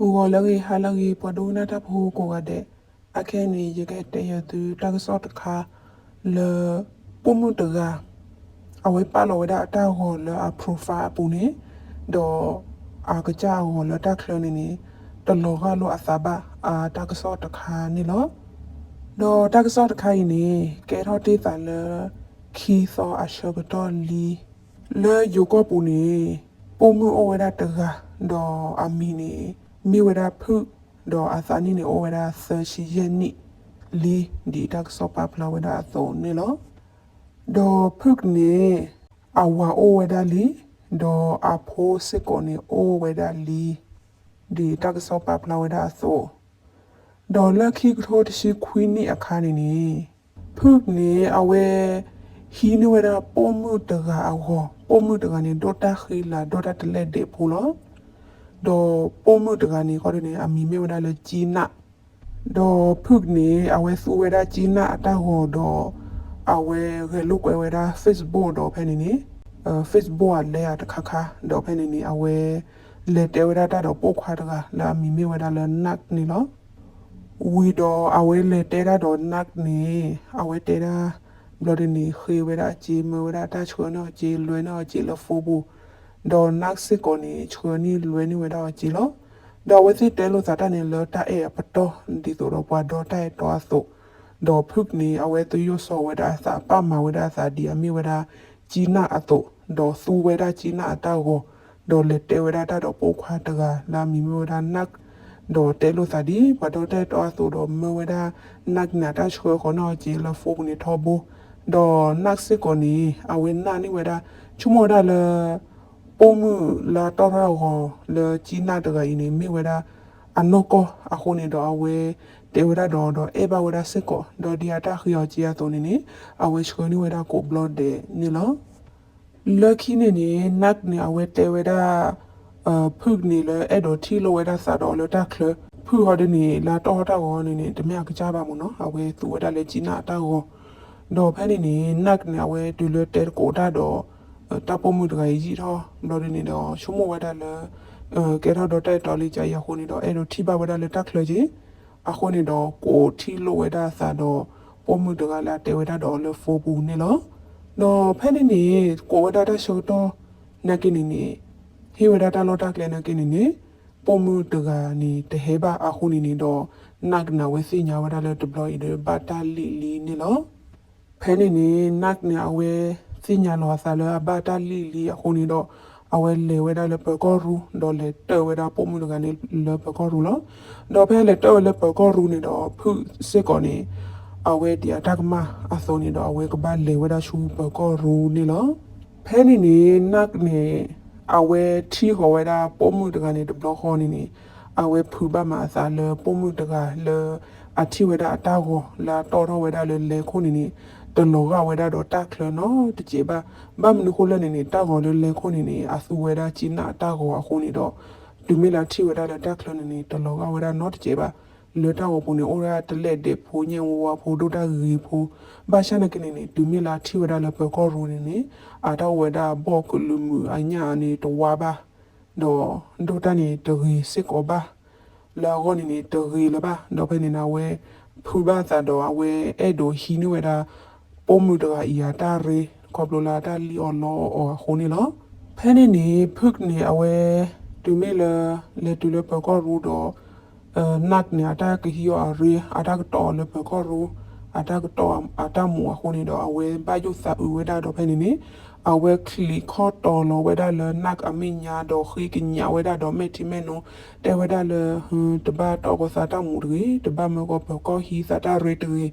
ဂီၤလၢအဂ့ၤ ဟါလၢအဂ့ၤ ပှၤဒိကနၣ်တၢ်ဖိကိးဂၤဒဲး, အခဲအံၤန့ၣ် ယကတဲယၤသုတၢ်ကစီၣ်တခါလၢ ပိာ်မုၣ်တဂၤ အဝဲပာ်လီၤဝဲဒၣ်အတၢ်ဂီၤလၢအ profile အပူၤန့ၣ်, ဒီးအကစၢ်အဂီၤလၢတၢ်ချၢန့ၣ်န့ၣ် တလီၤဂာ်လိာ်အသးဘၣ် အတၢ်ကစီၣ်တခါန့ၣ်လီၤ. ဒီးတၢ်ကစီၣ်တခါအံၤန့ၣ် ကဲထီၣ်တ့ၢ်သးလၢ ခံသီအဆၢကတီၢ်လံ လၢယိၤကီၢ်ပူၤန့ၣ် ပိာ်မုၣ်အိၣ်ဝဲဒၣ်တဂၤ, ဒီးအမံၤန့ၣ် မ့ၢ်ဝဲဒၣ်ဖုၣ်, ဒီးအသးနံၣ်န့ၣ်အိၣ်ဝဲဒၣ်သၢဆံယဲၢ်နံၣ်လံ, ဒ်တၢ်ကစီၣ်ပာ်ဖျါဝဲဒၣ်အသိးန့ၣ်လီၤ. ဒီးဖုၣ်န့ၣ် အဝၤအိၣ်ဝဲဒၣ်လံ, ဒီးအဖိစ့ၢ်ကီးန့ၣ်အိၣ်ဝဲဒၣ်လံ, ဒ်တၢ်ကစီၣ်ပာ်ဖျါဝဲဒၣ်အသိး ဒီးလၢခံကထိတဆံခွံနံၣ်အခါန့ၣ်န့ၣ်, ဖုၣ်န့ၣ် အဝဲဟံးန့ၢ်ဝဲဒၣ်ပိာ်မုၣ်တဂၤအဂီၤ, ပိာ်မုၣ်တဂၤန့ၣ် ဒိၣ်တၢ်ဃံလၤ ဒိၣ်တၢ်တလဲၢ်ဒဲးဖိလီၤ. ဒီးပိာ်မုၣ်တဂၤန့ၣ် ခီဒန့ၣ် အမံၤမ့ၢ်ဝဲဒၣ်လၢကံနၣ်, ဒီးဖုၣ်န့ၣ် အဝဲသူဝဲဒၣ်ကံနၣ်အတၢ်ဂီၤဒီး အဝဲဂဲၤလိာ်ကွဲဝဲဒၣ် Facebook ဒီးဖဲန့ၣ်န့ၣ်, Facebook အလဲအတခါခါ ဒီးဖဲန့ၣ်န့ၣ် အဝဲလဲၤတဲဝဲဒၣ်တၢ်ဒီးပိာ်ခွါတဂၤလၢအမံၤမ့ၢ်ဝဲဒၣ်လၢ Nak န့ၣ်လီၤ. ဝံၤဒီးအဝဲလဲၤတဲဒၣ်ဒီး Nak န့ၣ် အဝဲတဲဒၣ် ဘျီဒ်န့ၣ် ဃ့ဝဲဒၣ်အစ့ မၢဝဲဒၣ်တၢ်ဆှၢန့ၢ်အီၤစ့ လဲၤန့ၢ်အီၤစ့လၢ phone ပူၤ, ဒီး Nak စ့ၢ်ကီးန့ၣ် ဆှၢန့ၢ်လဲၤန့ၢ်ဝဲဒၣ်အီၤစ့လီၤ. ဒီးအဝဲသ့ၣ်တဲလိာ်သးတၢ်န့ၣ်လၢတၢ်အဲၣ်အပတီၢ် ဒ်သိးဒီးပှၤဒီတၢ်အဲၣ်တီအသိး, ဒီးဖုၣ်န့ၣ် အဝဲသယိၣ်စီဝဲဒၣ်အသး ပာ်မၤဝဲဒၣ်အသးဒ်အမ့ၢ်ဝဲဒၣ်ကံနၣ်အသိး, ဒီးသူဝဲဒၣ်ကံနၣ်အတၢ်ဂီၤ, ဒီးလဲၤတဲဝဲဒၣ်တၢ်ဒီးပိာ်ခွါတဂၤလၢအမံၤမ့ၢ်ဝဲဒၣ် Nak, ဒီးတဲလိာ်သးဒ်ပှၤဒီတၢ်အဲၣ်တီအသိးဒီးမၢဝဲဒၣ် Nak န့ၣ် အတၢ်ဆှၢဃီန့ၢ်အီၤစ့လၢ phone ပူၤန့ၣ်ထီဘိ, ဒီး Nak စ့ၢ်ကီးန့ၣ် အဝဲနာ်န့ၢ်ဝဲဒၣ် ဆိကမိၣ်ဝဲဒၣ်လၢ ပိာ်မုၣ်လၢအတီၢ်ထီၣ်အဂီၤလၢကံနၣ်တဂၤအံၤန့ၣ် မ့ၢ်ဝဲဒၣ်အနီၢ်ကီၢ်အဃိန့ၣ်ဒီး အဝဲတဲဝဲဒၣ်ဒီး ဒီးအဲၣ်ဘၣ်ဝဲဒၣ်စ့ၢ်ကီး, ဒီးဒ်အတၢ်ဃ့အီၤစ့အသိးန့ၣ်န့ၣ် အဝဲဆှၢန့ၢ်ဝဲဒၣ်ကိးဘျီဒဲးန့ၣ်လီၤ. လၢခံန့ၣ်န့ၣ် Nak န့ၣ် အဝဲတဲဝဲဒၣ် ဖုၣ်န့ၣ်လၢအဲၣ်ဒိးထံၣ်လိာ်ဝဲဒၣ်သးဒီးအီၤလၢတၢ်ချၢ, ဖုၣ်ဟီဒ်န့ၣ် လၢအတီၢ်ထီၣ်တၢ်ဂီၤန့ၣ်န့ၣ် တမ့ၢ်အကစၢ်ဘၣ်မ့ၢ်နီၤ, အဝဲသူဝဲဒၣ်လၢကံနၣ်အတၢ်ဂီၤ, ဒီးဖဲန့ၣ်န့ၣ် Nak န့ၣ် အဝဲတုၤလၢတဲသကိးတၢ်ဒီး တၢ်ပိာ်မုၣ်တဂၤအံၤယံာ်ထီၣ် ဘျီဒ်န့ၣ်ဒီး ဆိကမိၣ်ဝဲဒၣ်လၢ ကဲထီၣ်ဒီးတၢ်အဲၣ်တီလံကယံၤအဃိန့ၣ်ဒီး အဲၣ်ဒိးထံၣ်ဘၣ်ဝဲဒၣ်လၢတၢ်ချၢက့ၤ, အဃိန့ၣ်ဒီး ကိးထံၣ်လိာ်ဝဲဒၣ်အသးဒီး ပိာ်မုၣ်တဂၤလၢအတဲဝဲဒၣ်ဒီးအီၤလၢ phone ပူၤန့ၣ်လီၤ. ဒီးဖဲန့ၣ်န့ၣ် ကိးဝဲဒၣ်တၢ်ဆၢကတီၢ်နာ်က့န့ၣ်န့ၣ်, ဟ့ၣ်ဝဲဒၣ်တၢ်လီၢ်တၢ်ကျဲနာ်က့န့ၣ်န့ၣ်, ပိာ်မုၣ်တဂၤန့ၣ်တဟဲဘၣ်အဃိန့ၣ်န့ၣ်ဒီး Nak န့ၣ် အဝဲသ့ၣ်ညါဝဲဒၣ်လၢတဘျီအံၤဒီး ဘၣ်တၢ်လံၣ်လံန့ၣ်လီၤ. ဖဲန့ၣ်န့ၣ် Nak န့ၣ် အဝဲသ့ၣ်ညါလီၤအသးလၢအဘၣ်တၢ်လံၣ်လံအဃိန့ၣ်ဒီး အဝဲလဲၤဝဲဒၣ်လၢပၢၤကီၢ်ရူ ဒီးလဲၤတၢၣ်ဝဲဒၣ်ပိာ်မုၣ်တဂၤန့ၣ်လၢပၢၤကီၢ်ရူလီၤ. ဒီးဖဲလဲၤတၢၣ်ဝဲလၢပၢၤကီၢ်ရူန့ၣ်ဒီး ဖုၣ်စ့ၢ်ကီးန့ၣ် အဝဲဒ်အတၢ်ကမၣ်အသိးန့ၣ်ဒီး အဝဲကဘၣ်လဲၤဝဲဒၣ်ဆူပၢၤကီၢ်ရူန့ၣ်လီၤ. ဖဲန့ၣ်န့ၣ် Nak န့ၣ် အဝဲထံၣ်ဃီၤဝဲဒၣ်ပိာ်မုၣ်တဂၤန့ၣ်တဘျီဃီန့ၣ်န့ၣ်, အဝဲဖုးဘၣ်မးအသးလၢပိာ်မုၣ်တဂၤလၢ အထံၣ်ဝဲဒၣ်အတၢ်ဂီၤလၢအတီၢ်ထီၣ်ဝဲဒၣ်လၢလဲၤခိၣ်န့ၣ်န့ၣ် တလီၤဂာ်ဝဲဒၣ်ဒီးတၢ်ချၢနီတစဲးဘၣ်. ဘၣ်မနုၤဃိလဲၣ်န့ၣ်န့ၣ် တၢ်ဂီၤလၢလဲၤခိၣ်န့ၣ်န့ၣ် အသူဝဲဒၣ်ကံနၣ်အတၢ်ဂီၤအဃိန့ၣ်ဒီး တုၤမ့ၢ်လၢအထံၣ်ဝဲဒၣ်လၢတၢ်ချၢန့ၣ်န့ၣ် တလီၤဂာ်ဝဲဒၣ်နီတစဲးဘၣ်. လၢတၢ်ဂီၤပူၤန့ၣ် အိၣ်ဝဲဒၣ်တလဲၢ်ဒဲးဖိ ညဲၣ်ဝါဝါဖိ ဒိၣ်တၢ်ဂ့ၤဖိ, ဘၣ်ဆၣ်နာ်က့န့ၣ်န့ၣ် တုၤမ့ၢ်လၢအထံၣ်ဝဲဒၣ်လၢပၢၤကီၢ်ရူန့ၣ်န့ၣ် အတၢ်အိၣ်ဝဲဒၣ်ဘီၣ်ကလုာ်မုာ်အညၣ်န့ၣ်တဝါဘၣ်, ဒီးဒိၣ်တၢ်န့ၣ်တဂ့ၤစ့ၢ်ကီးဘၣ် လၢအဂီၢ်န့ၣ်န့ၣ် တဂ့ၤလၢၤဘၣ်. ဒီးဖဲန့ၣ်န့ၣ် အဝဲဖုးဘၣ်အသးဒီးအဝဲအဲၣ်ဒိးဟံးန့ၢ်ဝဲဒၣ် ပိာ်မုၣ်တဂၤအံၤအတၢ်ရ့ ခီဖျိလၢအတၢ်လံၣ်အီၣ်လီအီၣ်အဃိန့ၣ်လီၤ. ဖဲန့ၣ်န့ၣ် ဖုၣ်န့ၣ် အဝဲ တုၤမ့ၢ်လၢ လဲၤတုၤလၢပၢၤကီၢ်ရူဒီး Nak န့ၣ် အတၢ်ကဟံးအီၤအရ့ အတၢ်ကတီၢ်အီၤလၢပၢၤကီၢ်ရူ အတၢ်ကတီၢ်အတၢ်မူးအဃိန့ၣ်ဒီး အဝဲဘၣ်ယိၣ်သးအုးဝဲဒၣ်ဒီးဖဲန့ၣ်န့ၣ် အဝဲချံးခီၣ်တီၤလီၤဝဲဒၣ်လၢ Nak အမဲာ်ညါဒီးဃ့ကညးဝဲဒၣ်ဒီးမဲာ်ထံမဲာ်နိ တဲဝဲဒၣ်လၢ တဘၣ်တီၢ်ကီၤသးတၢ်မူးတဂ့ၤ, တဘၣ်မၢကီၤပၢၤကီၢ်ဟံးသးတၢ်ရ့တဂ့ၤ.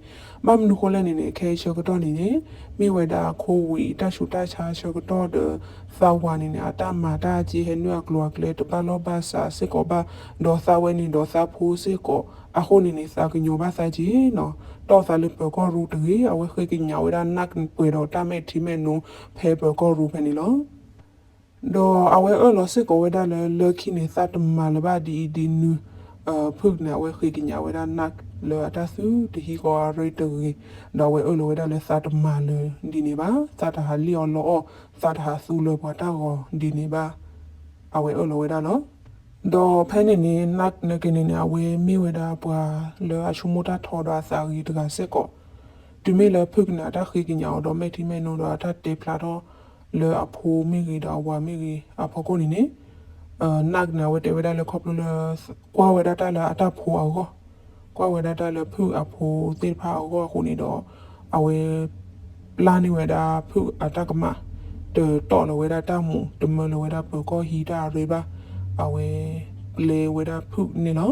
ဘၣ်မနုၤဃိလဲၣ်န့ၣ်န့ၣ် ခဲအံၤဆၢကတီၢ်န့ၣ်န့ၣ် မ့ၢ်ဝဲဒၣ် COVID တၢ်ဆူးတၢ်ဆါဆၢကတီၢ်ဒီး သးဝၤန့ၣ်န့ၣ် အတၢ်မၤတၢ်က့ဟဲနုာ်အကျိၤအကျဲ တဘၣ်လီၢ်ဘၣ်စးစ့ၢ်ကီးဘၣ်, ဒီးသးဝဲန့ၣ်ဒီးသးဖိစ့ၢ်ကီး အဃိန့ၣ်န့ၣ် သးကညီၤဘၣ်သးက့နီၤ, တီၢ်သးလၢပၢၤကီၢ်ရူတဂ့ၤ. အဝဲဃ့ကညးဝဲဒၣ် Nak ပှဲၤဒီးတၢ်မဲာ်ထံမဲာ်နိ ဖဲပၢၤကီၢ်ရူဖဲန့ၣ်လီၤ. ဒီးအဝဲအၢၣ်လီၤစ့ၢ်ကီးဝဲဒၣ်လၢ လၢခံန့ၣ် သးတမၤလၢၤဘၣ်ဒ်အံၤဒ်နုၤ, ဖုၣ်န့ၣ် အဝဲဃ့ကညးဝဲဒၣ် Nak လၢအတၢ်သုတဟံးဃီၤအရ့တဂ့ၤ, ဒီးအဝဲအၢၣ်လီၤဝဲဒၣ်လၢသးတမၤလၢၤဒ်န့ၣ်ဘၣ်, သးတဟးလံၣ်အီၣ်လီအီၣ်, သးတဟးသူလၢၤပှၤတၢ်ဂီၤဒ်န့ၣ်ဘၣ်, အဝဲအၢၣ်လီၤဝဲဒၣ်လီၤ. ဒီးဖဲန့ၣ်န့ၣ် နကန့ၣ်န့ၣ် အဝဲမ့ၢ်ဝဲဒၣ်ပှၤလၢအဆိကမိၣ်တၢ်ထီဒီးအသးဂ့ၤတဂၤစ့ၢ်ကီး, တုၤမ့ၢ်လၢဖုၣ်ကန့ၣ် အတၢ်ဃ့ကညးအီၤဒီး မဲာ်ထံမဲာ်နိဒီးအတၢ်တဲဖျါထီၣ်လၢအဖိမ့ၢ်ဂ့ၤဒီးအဝၤမ့ၢ်ဂ့ၤအဖီခိၣ်န့ၣ်န့ၣ်, နကန့ၣ် အဝဲတဲဝဲဒၣ်လၢခီဖျိလၢ ကွၢ်ဝဲဒၣ်တၢ်လၢအတၢ်ဖိအဂီၢ်, ကွၢ်ဝဲဒၣ်တၢ်လၢဖုၣ်အဖိသ့ၣ်တဖၣ်အဂီၢ်အဃိန့ၣ်ဒီး အဝဲ ပျၢ်န့ၢ်ဝဲဒၣ်ဖုၣ်အတၢ်ကမၣ်, တတီၢ်လီၤဝဲဒၣ်တၢ်မူး, တမၢလီၤဝဲဒၣ်ပၢၤကီၢ်ဟံးတၢ်အရ့ဘၣ်, အဝဲ ပျဲဝဲဒၣ်ဖုၣ်န့ၣ်လီၤ.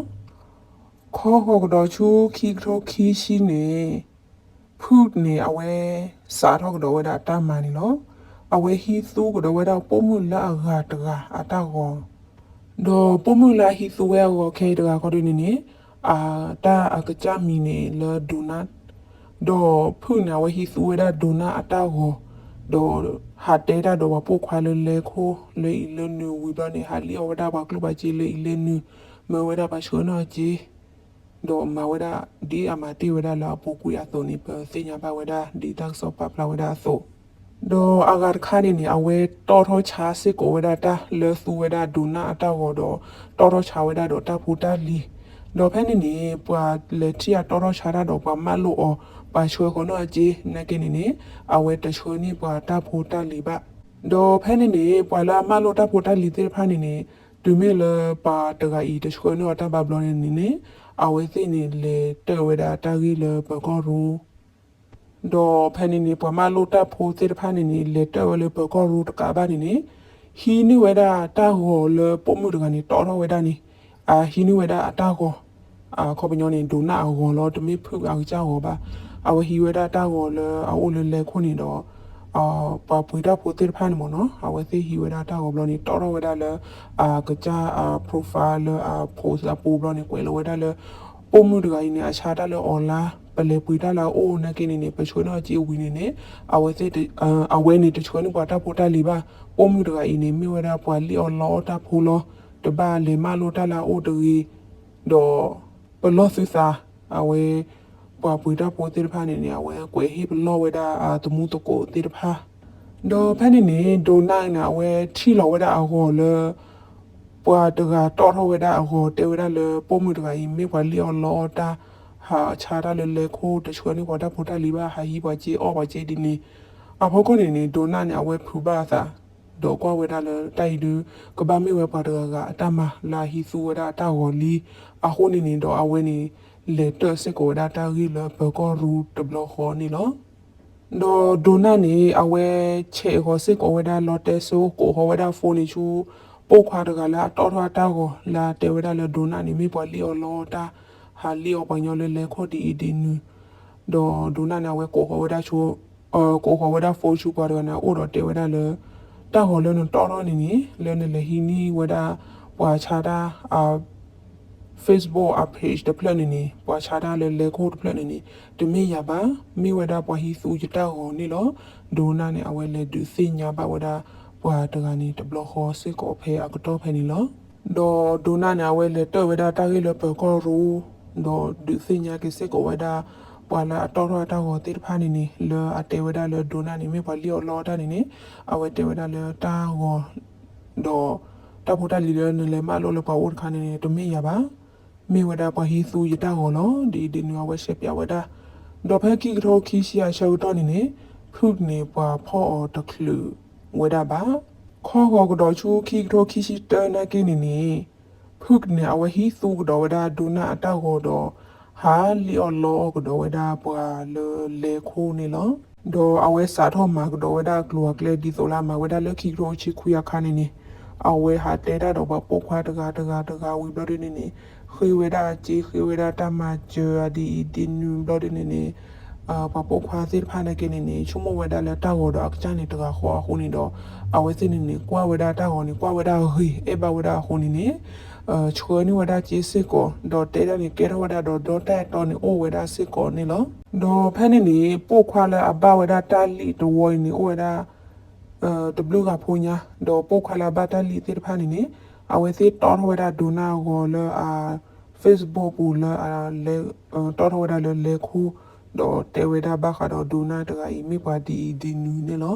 ခီဃီၤကဒီးဆူခံကထိခံဆံန့ၣ် ဖုၣ်န့ၣ် အဝဲ စးထီၣ်ကဒီးဝဲဒၣ်အတၢ်မၤန့ၣ်လီၤ. အဝဲဟံးသူကဒီးဝဲဒၣ်ပိာ်မုၣ်လၢအဂၤတဂၤအတၢ်ဂီၤ, ဒီးပိာ်မုၣ်လၢအဟံးသူဝဲအဂီၤခဲအံၤတဂၤခီဒုန့ၣ်န့ၣ် အတၢ်အကစၢ်မံၤန့ၣ်လၢဒိးနၣ်, ဒီးဖုၣ်န့ၣ် အဝဲဟံးသူဝဲဒၣ်ဒိးနၣ်အတၢ်ဂီၤ, ဒီးဟးတဲတၢ်ဒီးပှၤပိာ်ခွါလၢလဲၤခိၣ်လၢအံၤလၢနုၤဝံၤဘျီန့ၣ် ဟးလံၣ်အီၣ်ဝဲဒၣ်ပှၤကျိၣ်ပှၤစ့လၢအံၤလၢနုၤ, မၢဝဲဒၣ်ပှၤဆှၢနီၢ်က့ ဒီးမၤဝဲဒၣ်ဒ်အမၤတ့ၢ်ဝဲဒၣ်လၢအပူၤကွံာ်အသိးန့ၣ် ပသ့ၣ်ညါဘၣ်ဝဲဒၣ်ဒ်တၢ်ကစီၣ်ပာ်ဖျါဝဲဒၣ်အသိး, ဒီးအဂၤတခါန့ၣ်န့ၣ် အဝဲတီထီၣ်ဆါစ့ၢ်ကီးဝဲဒၣ်တၢ်လၢသူဝဲဒၣ်ဒိးနၣ်အတၢ်ဂီၤဒီး တီထီၣ်ဆါဝဲဒၣ်ဒီးတၢ်ဖိတၢ်လံၤ, ဒီးဖဲန့ၣ်န့ၣ် ပှၤလဲၤထံၣ်အတီထီၣ်ဆါတၢ်ဒီးပှၤမၢလိာ်အီၤ, ပှၤဆှၢဃီနီၢ်က့ နာ်က့န့ၣ်န့ၣ် အဝဲတဆှၢန့ၢ်ပှၤတၢ်ဖိတၢ်လံၤဘၣ်, ဒီးဖဲန့ၣ်န့ၣ် ပှၤလၢအမၢလိာ်တၢ်ဖိတၢ်လံၤသ့ၣ်တဖၣ်န့ၣ်န့ၣ် တုၤမ့ၢ်လၢပှၤတဂၤအံၤတဆှၢန့ၢ်အီၤတၢ်ဘါဘျီန့ၣ်န့ၣ်န့ၣ် အဝဲသ့ၣ်န့ၣ်လဲၤတၢၢ်ဝဲဒၣ်တၢ်ဂ့ၢ်လၢပၢၤကီၢ်ရူ ဒီးဖဲန့ၣ်န့ၣ် ပှၤမၢလိာ်တၢ်ဖိသ့ၣ်တဖၣ်န့ၣ်န့ၣ် လဲၤတၢၢ်ဝဲလၢပၢၤကီၢ်ရူတကးဘၣ်န့ၣ်န့ၣ် ဟံးန့ၢ်ဝဲဒၣ်တၢ်ဂီၤလၢပိာ်မုၣ်တဂၤန့ၣ် တီထီၣ်ဝဲဒၣ်န့ၣ်, အဟံးန့ၢ်ဝဲဒၣ်အတၢ်ဂီၤ, အခီပညီန့ၣ် ဒိးနၣ်အဂီၤလီၤ, တမ့ၢ်ဖုၣ်အကစၢ်ဂီၤဘၣ်, အဝဲဟံးဝဲဒၣ်တၢ်ဂီၤလၢအအိၣ်လၢလဲၤခိၣ်န့ၣ်ဒီး ပှၤပှ့ၤတၢ်ဖိသ့ၣ်တဖၣ်န့ၣ်မ့ၢ်နီၤ အဝဲသ့ၣ်ဟံးဝဲဒၣ်တၢ်ဂီၤဘျီန့ၣ် တီထီၣ်ဝဲဒၣ်လၢ အကစၢ် profile လၢအ post အပူၤဘျီန့ၣ် ကွဲးလီၤဝဲဒၣ်လၢ ပိာ်မုၣ်တဂၤအံၤန့ၣ် အဆါတၢ်လၢ online ပလဲၤပှ့ၤတၢ်လၢအအိၣ်နာ်က့န့ၣ်န့ၣ် ပဆှၢနီၢ်က့ဝံၤန့ၣ်န့ၣ် အဝဲသ့ၣ် အဝဲန့ၣ်တဆှၢန့ၢ်ပှၤတၢ်ဖိတၢ်လံၤဘၣ်, ပိာ်မုၣ်တဂၤအံၤန့ၣ် မ့ၢ်ဝဲဒၣ်ပှၤလံၣ်အီၣ်လီအီၣ်တၢ်ဖိလီၤ, တဘၣ်လဲၤမၢလိာ်တၢ်လၢအအိၣ်တဂ့ၤ, ဒီး ပလီၢ်သုသး အဝဲ ပှၤပှ့ၤတၢ်ဖိသ့ၣ်တဖၣ်န့ၣ်န့ၣ် အဝဲကွဲးဟ့ၣ်ပလီၢ်ဝဲဒၣ်အသမူသကိးသ့ၣ်တဖၣ်, ဒီးဖဲန့ၣ်န့ၣ် ဒိးနၣ်န့ၣ် အဝဲထံၣ်လီၤဝဲဒၣ်အဂီၤလၢ ပှၤတဂၤတီထီၣ်ဝဲဒၣ်အဂီၤ တဲဝဲဒၣ်လၢပိာ်မုၣ်တဂၤအံၤ မ့ၢ်ပှၤလံၣ်အီၣ်လီအီၣ်တၢ်, ဟးဆါတၢ်လၢလဲၤခိၣ် တဆှၢန့ၢ်ပှၤတၢ်ဖိတၢ်လံၤဘၣ် ဟးဟံးပှၤစ့အီၣ်ပှၤစ့ဒ်န့ၣ်, အဖီခိၣ်န့ၣ်န့ၣ် ဒိးနၣ်န့ၣ် အဝဲဖုးဘၣ်အသး ဒီးကွၢ်ဝဲဒၣ်လၢတၢ်အံၤဒုး ကဘၣ်မ့ၢ်ဝဲပှၤတဂၤဂၤအတၢ်မၤလၢအဟံးသူဝဲဒၣ်အတၢ်ဂီၤလံ, အဃိန့ၣ်န့ၣ်ဒီးအဝဲန့ၣ် လဲၤတၢၢ်စ့ၢ်ကီးဝဲဒၣ်တၢ်ဂ့ၢ်လၢပၢၤကီၢ်ရူတဘျီဃီန့ၣ်လီၤ. ဒီးဒိးနၣ်န့ၣ် အဝဲဆဲးဃီၤစ့ၢ်ကီးဝဲဒၣ်လီတဲစိ ကိးဃီၤဝဲဒၣ် phone န့ၣ်ဆူ ပိာ်ခွါတဂၤလၢအတီထီၣ်အတၢ်ဂီၤ လၢအတဲဝဲဒၣ်လၢဒိးနၣ်န့ၣ် မ့ၢ်ပှၤလံၣ်အီၣ်လီအီၣ်တၢ် ဟးလံၣ်အီၣ်ပှၤကညီလၢလဲၤခိၣ်ဒ်အံၤဒ်နုၤ, ဒီးဒိးနၣ်န့ၣ် အဝဲကိးဃီၤဝဲဒၣ်ဆူ ကိးဃီၤဝဲဒၣ် phone ဆူပှၤတဂၤန့ၣ် အအိၣ်ဒီးတဲဝဲဒၣ်လၢ တၢ်ဂီၤလၢနတီထီၣ်န့ၣ်န့ၣ် လၢနလဲၤဟံးန့ၢ်ဝဲဒၣ် ပှၤဆါတၢ် Facebook အ page တဖျၢၣ်န့ၣ်န့ၣ် ပှၤဆါတၢ်လၢလဲၤခိၣ်တဖျၢၣ်န့ၣ်န့ၣ် တမ့ၢ်ယၤဘၣ်, မ့ၢ်ဝဲဒၣ်ပှၤဟံးသူယတၢ်ဂီၤန့ၣ်လီၤ. ဒိးနၣ်န့ၣ် အဝဲလဲၤဒုးသ့ၣ်ညါဘၣ်ဝဲဒၣ် ပှၤတဂၤန့ၣ် တဘျီဃီစ့ၢ်ကီးဖဲအကတီၢ်ဖဲန့ၣ်လီၤ. ဒီးဒိးနၣ်န့ၣ် အဝဲလဲၤတၢၢ်ဝဲဒၣ်တၢ်ဂ့ၢ်လၢပၢၤကီၢ်ရူ ဒီးဒုးသ့ၣ်ညါက့ၤစ့ၢ်ကီးဝဲဒၣ် ပှၤလၢအတီထီၣ်အတၢ်ဂီၤသ့ၣ်တဖၣ်န့ၣ်န့ၣ် လၢအတဲဝဲဒၣ်လၢဒိးနၣ်န့ၣ် မ့ၢ်ပှၤလံၣ်အီၣ်လီအီၣ်တၢ်န့ၣ်န့ၣ် အဝဲတဲဝဲဒၣ်လၢတၢ်ဂီၤ ဒီးတၢ်ဖိတၢ်လံၤလၢနလဲၤမၢလိာ်လၢပှၤအိၣ်တခါန့ၣ်န့ၣ် တမ့ၢ်ယၤဘၣ်, မ့ၢ်ဝဲဒၣ်ပှၤဟံးသူယတၢ်ဂီၤလီၤ. ဒ်အံၤဒ်နုၤ အဝဲရှဲပၠးဝဲဒၣ်, ဒီးဖဲခံကထိခံဆံအဆၢကတီၢ်န့ၣ်န့ၣ် ဖုၣ်န့ၣ် ပှၤဖီၣ်အီၤတချုးဝဲဒၣ်ဘၣ်. ခီဂီၤကဒီးဆူခံကထိခံဆံတၢနာ်က့န့ၣ်န့ၣ် ဖုၣ်န့ၣ် အဝဲဟံးသူကဒီးဝဲဒၣ်ဒိးနၣ်အတၢ်ဂီၤဒီး ဟးလံၣ်အီၣ်လီအီၣ်ကဒီးဝဲဒၣ်ပှၤလၢလဲၤခိၣ်န့ၣ်လီၤ. ဒီးအဝဲစးထီၣ်မၤကဒီးဝဲဒၣ်အကျိၤအကျဲဒ်သိးလၢအမၤဝဲဒၣ်လၢခံကထိဆံခွံအခါန့ၣ်န့ၣ် အဝဲဟးတဲတၢ်ဒီးပှၤပိာ်ခွါတဂၤတဂၤတဂၤဝံၤဘျီဒ်န့ၣ်န့ၣ် ဃ့ဝဲဒၣ်စ့ ဃ့ဝဲဒၣ်တၢ်မၤစၢၤအဒ်အံၤဒ်နုၤဘျီဒ်န့ၣ်န့ၣ် ပှၤပိာ်ခွါသ့ၣ်တဖၣ်နာ်က့န့ၣ်န့ၣ် ဆိကမိၣ်ဝဲဒၣ်လၢတၢ်ဂီၤဒီးအကစၢ်န့ၣ်တဂၤဃီအဃိန့ၣ်ဒီး အဝဲသ့ၣ်န့ၣ်န့ၣ် ကွၢ်ဝဲဒၣ်တၢ်ဂီၤန့ၣ် ကွၢ်ဝဲဒၣ်ဂ့ၤ အဲၣ်ဘၣ်ဝဲဒၣ်အဃိန့ၣ်န့ၣ် ဆှၢန့ၢ်ဝဲဒၣ်စ့စ့ၢ်ကီး ဒီးတဲဒၣ်န့ၣ် ကဲထီၣ်ဝဲဒၣ်ဒီးဒီတၢ်အဲၣ်တီန့ၣ်အိၣ်ဝဲဒၣ်စ့ၢ်ကီးန့ၣ်လီၤ. ဒီးဖဲန့ၣ်န့ၣ် ပိာ်ခွါလၢအဘၣ်ဝဲဒၣ်တၢ်လံၣ်တဝီအံၤန့ၣ် အိၣ်ဝဲဒၣ် တဘျုးဂၤဖိညါ ဒီးပိာ်ခွါလၢအဘၣ်တၢ်လံၣ်သ့ၣ်တဖၣ်န့ၣ်န့ၣ် အဝဲသ့ၣ်တီထီၣ်ဝဲဒၣ်ဒိးနၣ်အဂီၤလၢအ Facebook ပူၤလၢအလဲ တီထီၣ်ဝဲဒၣ်လၢလဲၤခိၣ် ဒီးတဲဝဲဒၣ်ဘၣ်ဃးဒီးဒိးနၣ်တဂၤအံၤမ့ၢ်ပှၤဒ်အံၤဒ်နုၤန့ၣ်လီၤ.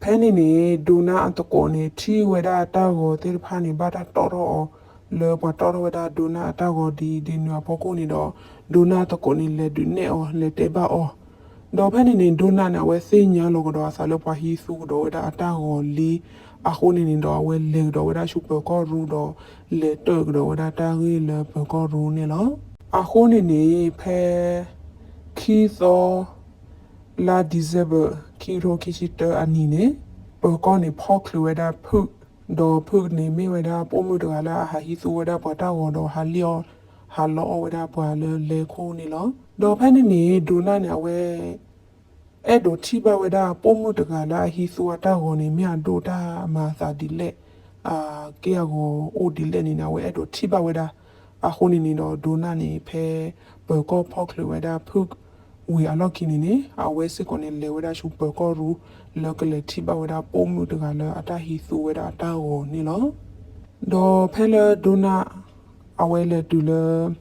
ဖဲန့ၣ်န့ၣ် ဒိးနၣ်အသကိးန့ၣ် ထံၣ်ဝဲဒၣ်တၢ်ဂီၤသ့ၣ်တဖၣ်န့ၣ် ဘၣ်တၢ်တီထီၣ်အီၤ လၢပှၤတီၣ်ထီၣ်ဝဲဒၣ်ဒိနၣ်အတၢ်ဂီၤဒ်ဒ်နုၤအဖီခိၣ်န့ၣ်ဒီး ဒိနၣ်သကိးန့ၣ် လဲၤဒုးနဲၣ်အီၤ လဲၤတဲဘၣ်အီၤ, ဒီးဖဲန့ၣ်န့ၣ် ဒိနၣ်န့ၣ် အဝဲသ့ၣ်ညါလီၤကဒီးအသးလၢပှၤဟံးသူကဒီးဝဲဒၣ်အတၢ်ဂီၤလံအဃိန့ၣ်န့ၣ်ဒီး အဝဲလဲၤကဒီးဝဲဒၣ်ဆူပၢၤကီၢ်ရူဒီး လဲၤတၢၣ်ကဒီးဝဲဒၣ်တၢ်ဂ့ၢ်လၢပၢၤကီၢ်ရူန့ၣ်လီၤ. အဃိန့ၣ်န့ၣ် ဖဲ ခံသီ လါ December ခံကထိခံဆံတၢအနံၤန့ၣ် ပၢၤကီၢ်န့ၣ်ဖီၣ်ချုးဝဲဒၣ်ဖုၣ်, ဒီးဖုၣ်န့ၣ် မ့ၢ်ဝဲဒၣ်ပိာ်မုၣ်တဂၤလၢအဟးဟံးသူဝဲဒၣ်ပှၤတၢ်ဂီၤဒီးဟးလံၣ်အီၣ် ဟးလီအီၣ်ဝဲဒၣ်ပှၤလၢလဲၤခိၣ်န့ၣ်လီၤ. ဒီးဖဲန့ၣ်န့ၣ် ဒိနၣ်န့ၣ် အဝဲ အဲၣ်ဒိးထံၣ်ဘၣ်ဝဲဒၣ်ပိာ်မုၣ်တဂၤလၢအဟံးသူအတၢ်ဂီၤန့ၣ် မ့ၢ်အဒိၣ်တၢ်မၤအသးဒ်လဲၣ်, အက့ၢ်အဂီၤအိၣ်ဒ်လဲၣ်န့ၣ်န့ၣ် အဝဲအဲၣ်ဒိးထံၣ်ဘၣ်ဝဲဒၣ်. အဃိန့ၣ်န့ၣ်ဒီး ဒိနၣ်န့ၣ် ဖဲပၢၤကီၢ်ဖီၣ်ချုးဝဲဒၣ်ဖုၣ်ဝံၤအလီၢ်ခံန့ၣ်န့ၣ် အဝဲစ့ၢ်ကီးန့ၣ် လဲၤဝဲဒၣ်ဆူပၢၤကီၢ်ရူ လၢကလဲၤထံၣ်ဘၣ်ဝဲဒၣ်ပိာ်မုၣ်တဂၤလၢအတၢ်ဟံးသူဝဲဒၣ်အတၢ်ဂီၤန့ၣ်လီၤ. ဒီးဖဲလၢဒိနၣ် အဝဲလဲၤတုၤလၢ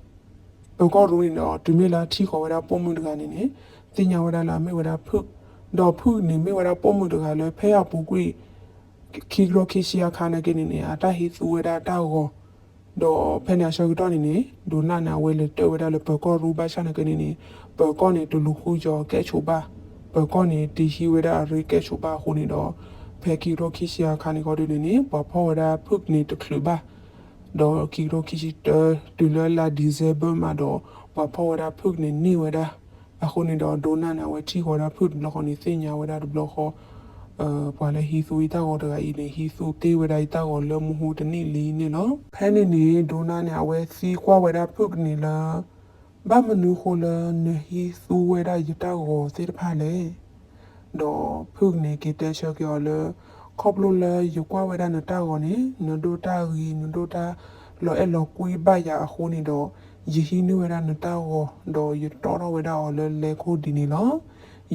ပၢၤကီၢ်ရူန့ၣ်ဒီး တုၤမ့ၢ်လၢထံၣ်ဃီၤဝဲဒၣ်ပိာ်မုၣ်တဂၤန့ၣ်န့ၣ် သ့ၣ်ညါဝဲဒၣ်လၢအမ့ၢ်ဝဲဒၣ်ဖုၣ်, ဒီးဖုၣ်န့ၣ် မ့ၢ်ဝဲဒၣ်ပိာ်မုၣ်တဂၤလၢဖဲအပူၤကွံာ် ခံကထိခံဆံအခါနာ်က့န့ၣ်န့ၣ် အတၢ်ဟံးသူဝဲဒၣ်တၢ်ဂီၤ, ဒီးဖဲန့ၣ်အဆၢကတီၢ်န့ၣ်န့ၣ် ဒိနၣ်န့ၣ် အဝဲလဲၤတၢၣ်ဝဲဒၣ်လၢပၢၤကီၢ်ရူဘၣ်ဆၣ်နာ်က့န့ၣ်န့ၣ် ပၢၤကီၢ်န့ၣ် တလူၤဃုကီၤကဲၣ်ဆိးဘၣ်, ပၢၤကီၢ်န့ၣ် တဟံးဝဲဒၣ်အရ့ကဲၣ်ဆိးဘၣ်အဃိန့ၣ်ဒီး ဖဲခံကထိခံဆံအခါန့ၣ်ဃီဒုန့ၣ်န့ၣ် ပှၤဖီၣ်ဝဲဒၣ်ဖုၣ်န့ၣ်တချုးဘၣ် ဒီးခံကထိခံဆံတၢ တုၤလၢလါ December မးဒီး ပှၤဖီၣ်ဝဲဒၣ်ဖုၣ်န့ၣ်န့ၢ်ဝဲဒၣ်. အဃိန့ၣ်ဒီး ဒိနၣ်န့ၣ် အဝဲထံၣ်ဃီၤဒၣ်ဖုၣ်တဘျီဃီန့ၣ် သ့ၣ်ညါဝဲဒၣ်တဘျီဃီ ပှၤလၢဟံးသူယတၢ်ဂီၤတဂၤအံၤန့ၣ် ဟံးသူတ့ၢ်ဝဲဒၣ်ယတၢ်ဂီၤလၢမူဟူတနံၣ်လံန့ၣ်လီၤ. ဖဲန့ၣ်န့ၣ် ဒိနၣ်န့ၣ် အဝဲသံကွၢ်ဝဲဒၣ်ဖုၣ်န့ၣ်လၢ ဘၣ်မနုၤဃိလၢနဟံးသူဝဲဒၣ်ယတၢ်ဂီၤသ့ၣ်တဖၣ်လဲၣ်. ဒီးဖုၣ်န့ၣ်က့ၤတဲဆၢက့ၤအီၤလၢ ခီဖျိလၢယကွၢ်ဝဲဒၣ်နတၢ်ဂီၤန့ၣ် နဒိၣ်တၢ်ဂ့ၤ နဒိၣ်တၢ်လီၤအဲၣ်လီၤကွံဘၣ်ယၤအဃိန့ၣ်ဒီး ယဟံးန့ၢ်ဝဲဒၣ်နတၢ်ဂီၤ ဒီးယတီၣ်ထီၣ်ဝဲဒၣ်အီၤလၢလဲၤခိၣ်ဒ်န့ၣ်လီၤ.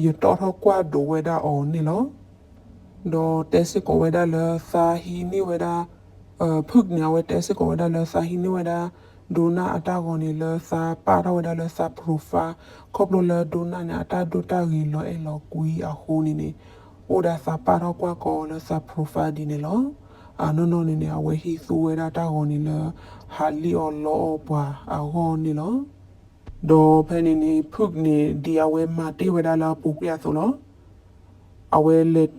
ယတီၣ်ထီၣ်ကွၢ်ဒိးဝဲဒၣ်အီၤန့ၣ်လီၤ. ဒီးတဲစ့ၢ်ကီးဝဲဒၣ်လၢသးဟံးန့ၢ်ဝဲဒၣ် ဖုၣ်န့ၣ် အဝဲတဲစ့ၢ်ကီးဝဲဒၣ်လၢသးဟံးန့ၢ်ဝဲဒၣ် ဒိနၣ်အတၢ်ဂီၤန့ၣ်လၢသးပာ်ထီၣ်ဝဲဒၣ်လၢသး profile ခီဖျိလၢဒိနၣ်န့ၣ် အတၢ်ဒိၣ်တၢ်ဂ့ၤလီၤအဲၣ်လီၤကွံအဃိန့ၣ်န့ၣ် အိၣ်ဒၣ်သးပာ်ထီၣ်ကွၢ်ကီလၢသး profile ဒ်န့ၣ်လီၤ. အနီၢ်နီၢ်န့ၣ်န့ၣ် အဝဲဟံးသူဝဲဒၣ်တၢ်ဂီၤန့ၣ်လၢ ဟးလံၣ်အီၣ်လီအီၣ်ပှၤအဂီၢ်န့ၣ်လီၤ. ဒီးဖဲန့ၣ်န့ၣ် ဖုၣ်န့ၣ် ဒ်အဝဲမၤတ့ၢ်ဝဲဒၣ်လၢအပူၤကွံာ်အသိးလီၤ. အဝဲလဲၤ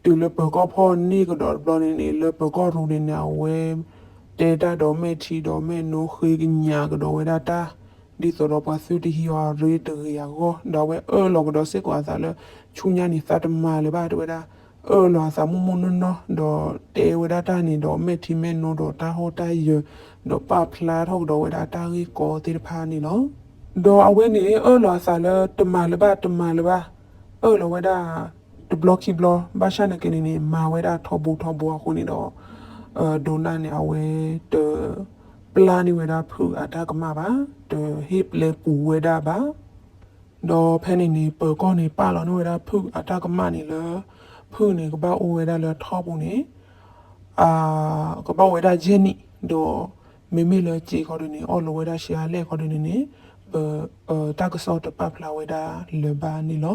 တုၤလၢပၢၤကီၢ်ဖီၣ်န့ၢ်ကဒီးတဘျီန့ၣ်န့ၣ် လၢပၢၤကီၢ်ရူန့ၣ်န့ၣ် အဝဲတဲတၢ်ဒီးမဲာ်ထံဒီးမဲာ်နိဃ့ကညးကဒီးဝဲဒၣ်တၢ် ဒ်သိးဒီးပှၤသုတဟံးအီၤအရ့တဂ့ၤအဂီၢ် ဒီးအဝဲအၢၣ်လီၤကဒီးစ့ၢ်ကီးအသးလၢ ဆူညါန့ၣ်သးတမၤလၢၤဘၣ်တဲဝဲဒၣ် အၢၣ်လီၤအသးမိၢ်မိၢ်နီၢ်နီၢ် ဒီးတဲဝဲဒၣ်တၢ်န့ၣ်ဒီးမဲာ်ထံမဲာ်နိဒီးတၢ်ဟီၣ်တၢ်ယၢၤ ဒီးပာ်ဖျါထီၣ်ကဒီးဝဲဒၣ်အတၢ်ဂ့ၢ်ကီသ့ၣ်တဖၣ်န့ၣ်လီၤ. ဒီးအဝဲန့ၣ်အၢၣ်လီၤအသးလၢတမၤလၢၤဘၣ် တမၤလၢၤဘၣ် အၢၣ်လီၤဝဲဒၣ် တဘျီခံဘျီ ဘၣ်ဆၣ်နာ်က့န့ၣ်န့ၣ် မၤဝဲဒၣ်ထီဘိထီဘိအဃိန့ၣ်ဒီး ဒိနၣ်န့ၣ် အဝဲတပျၢ်န့ၢ်ဝဲဒၣ်ဖုၣ်အတၢ်ကမၣ်ဘၣ်, တဟ့ၣ်ပျဲပူၤဝဲဒၣ်ဘၣ်. ဒီးဖဲန့ၣ်န့ၣ် ပၢၤကီၢ်န့ၣ် ပာ်လီၤန့ၢ်ဝဲဒၣ်ဖုၣ်အတၢ်ကမၣ်န့ၣ်လၢ ဖုၣ်န့ၣ် ကဘၣ်အိၣ်ဝဲဒၣ်လၢထီဘိန့ၣ် ကဘၣ်အိၣ်ဝဲဒၣ်ယဲၢ်နံၣ်, ဒီးမ့မ့ၢ်လၢစ့ခီဒုန့ၣ် အီၣ်လီၤဝဲဒၣ်ရှဲအါလဲၣ်ခီဒုန့ၣ်န့ၣ် ပတၢ်ကစီၣ်တပာ်ဖျါဝဲဒၣ်လၢၤဘၣ်န့ၣ်လီၤ.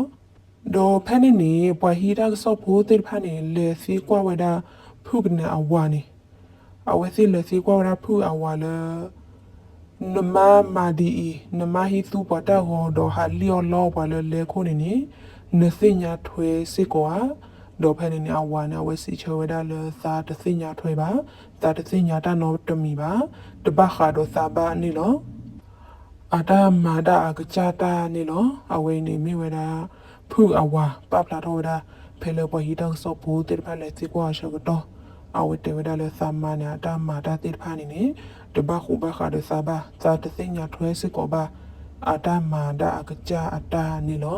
ဒီးဖဲန့ၣ်န့ၣ် ပှၤဟံးတၢ်ကစီၣ်ဖိသ့ၣ်တဖၣ်န့ၣ် လဲၤသံကွၢ်ဝဲဒၣ်ဖုၣ်ကန့ၣ်အဝၤန့ၣ်, အဝဲသ့ၣ်လဲၤသံကွၢ်ဝဲဒၣ်ဖုၣ်အဝၤလၢ နမါမၤဒ်အံၤ, နမါဟံးသူပှၤတၢ်ဂီၤဒီးဟးလံၣ်အီၣ်လီအီၣ်ပှၤလၢလဲၤခိၣ်န့ၣ်န့ၣ် နသ့ၣ်ညါထွဲစ့ၢ်ကီးဧါ. ဒီးဖဲန့ၣ်န့ၣ် အဝၤန့ၣ် အဝဲစံးဆၢဝဲဒၣ်လၢသးတသ့ၣ်ညါထွဲဘၣ်, သးတသ့ၣ်ညါတၢ်နီတမံၤဘၣ်, တဘၣ်ဃးဒီးသးဘၣ်န့ၣ်လီၤ. အတၢ်မၤဒၣ်အကစၢ်တၢ်န့ၣ်လီၤ. အဝဲအံၤန့ၣ်မ့ၢ်ဝဲဒၣ် ဖုၣ်အဝၤပာ်ဖျါထီၣ်ဝဲဒၣ် ဖဲလၢပှၤဟံးတၢ်ကစီၣ်ဖိသ့ၣ်တဖၣ်လဲၤသံကွၢ်အဆၢကတီၢ်, အဝဲတဲဝဲဒၣ်လၢသးမါန့ၣ် အတၢ်မၤတၢ်သ့ၣ်တဖၣ်န့ၣ်န့ၣ် တဘၣ်ဃူဘၣ်ဃးဒီးသးဘၣ်, သးတသ့ၣ်ညါထွဲစ့ၢ်ကီးဘၣ် အတၢ်မၤဒၣ်အကစၢ်အတၢ်န့ၣ်လီၤ.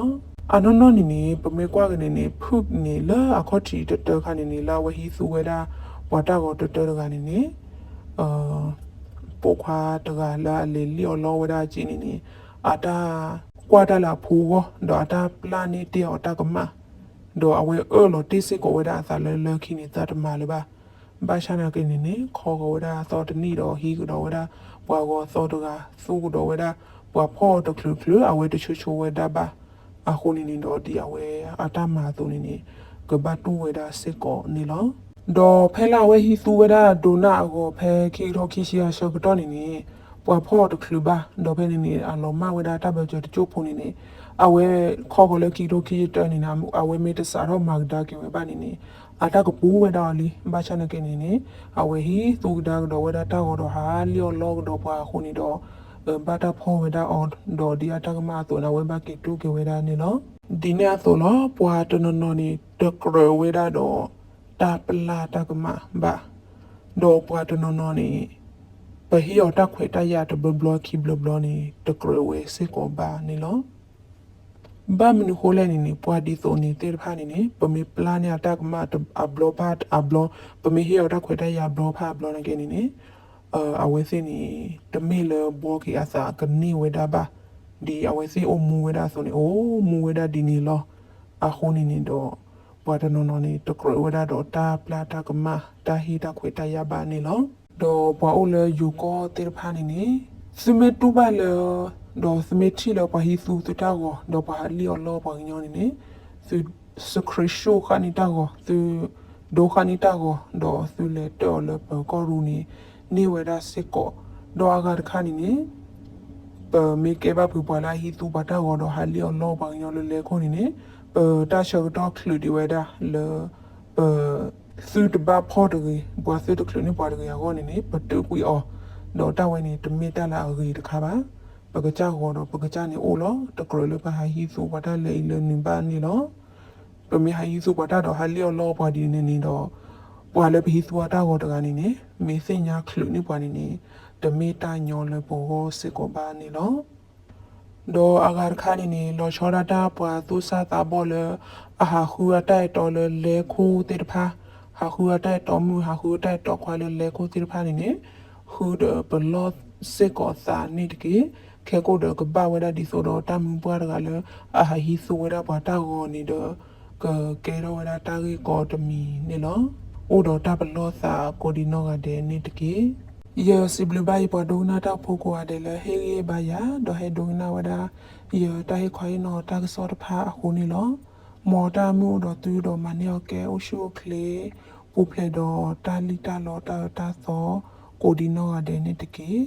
အနီၢ်နီၢ်န့ၣ်န့ၣ် ပမ့ၢ်ကွၢ်က့ၤန့ၣ်န့ၣ် ဖုၣ်န့ၣ်လၢအခီၣ်ထံးတတၢခါန့ၣ်န့ၣ် လၢအဝဲဟံးသူဝဲဒၣ် ပှၤတၢ်ဂီၤတတၢတဂၤန့ၣ်န့ၣ် ပိာ်ခွါတဂၤလၢအလဲၤလံၣ်အီၣ်လီအီၣ်ဝဲဒၣ်အက့ၢ်န့ၣ်န့ၣ် အတၢ်ကွၢ်တၢ်လၢအဖိအဂီၢ် ဒီးအတၢ်ပျၢ်န့ၢ်တ့ၢ်အီၤတၢ်ကမၣ်, ဒီးအဝဲအၢၣ်လီၤတ့ၢ်စ့ၢ်ကီးဝဲဒၣ်အသးလၢလၢခံန့ၣ် သးတမၤလၢၤဘၣ်. ဘၣ်ဆၣ်နာ်က့န့ၣ်န့ၣ် ခီဂီၤဝဲဒၣ်အသီတနံၣ်ဒီးဟံးကဒီးဝဲဒၣ် ပှၤဂီၤအသီတဂၤ သူကဒီးဝဲဒၣ် ပှၤဖီၣ်အီၤတချုးချုး အဝဲတဆိဆိဝဲဒၣ်ဘၣ်. အဃိန့ၣ်န့ၣ်ဒီးဒ်အဝဲအတၢ်မၤအသိးန့ၣ်န့ၣ် ကဘၣ်တူၢ်ဝဲဒၣ်စ့ၢ်ကီးန့ၣ်လီၤ. ဒီးဖဲလၢအဝဲဟံးသူဝဲဒၣ်ဒိးနၢ်အဂီၤ ဖဲခံကထိခံဆံအဆၢကတီၢ်န့ၣ်န့ၣ် ပှၤဖီၣ်အီၤတချုးဘၣ်, ဒီးဖဲန့ၣ်န့ၣ် အလီၤမၢ်ဝဲဒၣ်တၢ်ဘၢၣ်စၢၤတစိၢ်ဖိန့ၣ်န့ၣ် အဝဲခီဃီၤလၢခံကထိခံဆံတၢန့ၣ်န့ၣ် အဝဲမ့ၢ်တစးထီၣ်မၤကဒါက့ၤဝဲဘၣ်န့ၣ်န့ၣ် အတၢ်ကပူၤဝဲဒၣ်အီၤလံ. ဘၣ်ဆၣ်နာ်က့န့ၣ်န့ၣ် အဝဲဟံးသူကဒါကဒီးဝဲဒၣ်တၢ်ဂီၤဒီးဟးလံၣ်အီၣ်လီကဒီးပှၤအဃိန့ၣ်ဒီး ဘၣ်တၢ်ဖီၣ်ဝဲဒၣ်အီၤ ဒီးဒ်အတၢ်ကမၣ်အသိးန့ၣ် အဝဲဘၣ်က့ၤတူၢ်က့ၤဝဲဒၣ်န့ၣ်လီၤ. ဒ်န့ၣ်အသိးလီၤ ပှၤတနီၤနီၤန့ၣ် တကြၢးဝဲဒၣ်ဒီး တၢ်ပျၢ်တၢ်ကမၣ်ဘၣ်, ဒီးပှၤတနီၤနီၤန့ၣ် ပဟ့ၣ်အီၤတၢ်ခွဲးတၢ်ယာ်တဘျီဘျီခံဘျီဘျီန့ၣ် တကြၢးဝဲစ့ၢ်ကီးဘၣ်န့ၣ်လီၤ. ဘၣ်မနုၤဃိလဲၣ်န့ၣ်န့ၣ် ပှၤဒ်သိးန့ၣ်သ့ၣ်တဖၣ်န့ၣ်န့ၣ် ပမ့ၢ်ပျၢ်န့ၢ်အတၢ်ကမၣ်အဘျီဘၣ်အဘျီ, ပမ့ၢ်ဟ့ၣ်အီၤတၢ်ခွဲးတၢ်ယာ်အဘျီဘၣ်အဘျီနာ်က့န့ၣ်န့ၣ် အဝဲသ့ၣ်န့ၣ် တမ့ၢ်လၢဘှီက့ၤအသးကန့ၢ်ဝဲဒၣ်ဘၣ်, ဒ်အဝဲသ့ၣ်အိၣ်မူဝဲဒၣ်အသိးန့ၣ် အိၣ်မူဝဲဒၣ်ဒ်န့ၣ်လီၤ. အဃိန့ၣ်န့ၣ်ဒီး ပှၤတနီၤနီၤန့ၣ် တကြၢးဝဲဒၣ်ဒီးတၢ်ပျၢ်တၢ်ကမၣ် တၢ်ဟ့ၣ်တၢ်ခွဲးတၢ်ယာ်ဘၣ်န့ၣ်လီၤ. ဒီးပှၤအိၣ်လၢယိၤကီၢ်သ့ၣ်တဖၣ်န့ၣ်န့ၣ် သုမ့ၢ်တူၢ်ဘၣ်လၢ ဒီးသုမ့ၢ်ထံၣ်လၢပှၤဟံးသူသုတၢ်ဂီၤ ဒီးပှၤဟးလံၣ်အီၣ်လီပှၤကညီန့ၣ်န့ၣ် သု screenshot ဃာ်န့ၢ်တၢ်ဂီၤ, သုဒိဃာ်န့ၢ်တၢ်ဂီၤ ဒီးသုလဲၤတၢၢ်အီၤလၢပၢၤကီၢ်ရူၢ်န့ၣ် န့ၢ်ဝဲဒၣ်စ့ၢ်ကီး. ဒီးအဂၤတခါန့ၣ်န့ၣ် ပမ့ၢ်ကဲဘၣ်ဖုးပှၤလၢအဟံးသူပှၤတၢ်ဂီၤဒီးဟးလံၣ်အီၣ်လီပှၤကညီလၢလဲၤခိၣ်န့ၣ်န့ၣ် ပတၢ်ဆၢကတီၢ်ချုးဒံးဝဲဒၣ်လၢ ပ သုတဘၣ်ဖီၣ်တဂ့ၤ, ပှၤသုတချုးန့ၢ်ပှၤတဂ့ၤအဂီၢ်န့ၣ်န့ၣ် ပတုာ်ကွံာ်အီၤ, ဒီးတၢ်ဝဲန့ၣ် တမ့ၢ်တၢ်လၢအဂ့ၤတခါဘၣ်. ပကစၢ်ဂီၤဒီးပကစၢ်န့ၣ်အိၣ်လီၤ. တကြၢးလၢပဟးဟံးသူပှၤတၢ်လၢအံၤလၢနုၤဘၣ်န့ၣ်လီၤ. ပမ့ၢ်ဟးဟံးသူပှၤတၢ်ဒီးဟးလံၣ်အီၣ်လီပှၤဒ်န့ၣ်န့ၣ်ဒီး ပှၤလၢပဟံးသူအတၢ်ဂီၤတဂၤန့ၣ်န့ၣ် မ့ၢ်သ့ၣ်ညါချုးန့ၢ်ပှၤန့ၣ်န့ၣ် တမ့ၢ်တၢ်ညီလၢပဂီၢ်စ့ၢ်ကီးဘၣ်န့ၣ်လီၤ. ဒီးအဂၤတခါန့ၣ်န့ၣ် လီၤဆီဒၣ်တၢ်ပှၤသူၣ်စၢ်သးဘီၣ်လၢ အဟးဃုအတၢ်အဲၣ်တီလၢလဲၤခိၣ်သ့ၣ်တဖၣ်, ဟးဃုအတၢ်အဲၣ်တီမုၣ် ဟးဃုအတၢ်အဲၣ်တီခွါလၢလဲၤခိၣ်သ့ၣ်တဖၣ်န့ၣ်န့ၣ် ဃုဒီးပလီၢ်စ့ၢ်ကီးသးန့ၣ်တက့ၢ်. ခဲကိာ်ဒီးကဘၣ်ဝဲဒၣ်ဒ်သိးဒီးတၢ်မုၢ်ပှၢ်တဂၤလၢ အဟးဟံးသူဝဲဒၣ်ပှၤတၢ်ဂီၤန့ၣ်ဒီး ကကဲထီၣ်ဝဲဒၣ်တၢ်ဂ့ၢ်ကီတမံၤန့ၣ်လီၤ. အိၣ်ဒီးတၢ်ပလီၢ်သးကိးဒံနီၢ်ဂၤဒဲးန့ၣ်တက့ၢ်. ယစံးဘျုးဘၣ်ယပှၤဒိကနၣ်တၢ်ဖိကိးဂၤဒဲးလၢဟ့ၣ်ဂံၢ်ဟ့ၣ်ဘါယၤ ဒီးဟဲဒိကနၣ်ဝဲဒၣ် ယတၢ်ဟ့ၣ်ခီဟ့ၣ်နီၤတၢ်ကစီၣ်တဖၣ်အဃိန့ၣ်လီၤ. မ်တၢ်မုၢ်အိၣ်ဒီးသုဒီးမၤန့ၢ်အီၤကဲအိၣ်ဆူၣ်အိၣ်ချ့ ပူၤဖျဲးဒီးတၢ်လံၣ်တၢ်လီတၢ်အၢတၢ်သီ ကိးဒံနီၢ်ဂၤဒဲးန့ၣ်တက့ၢ်.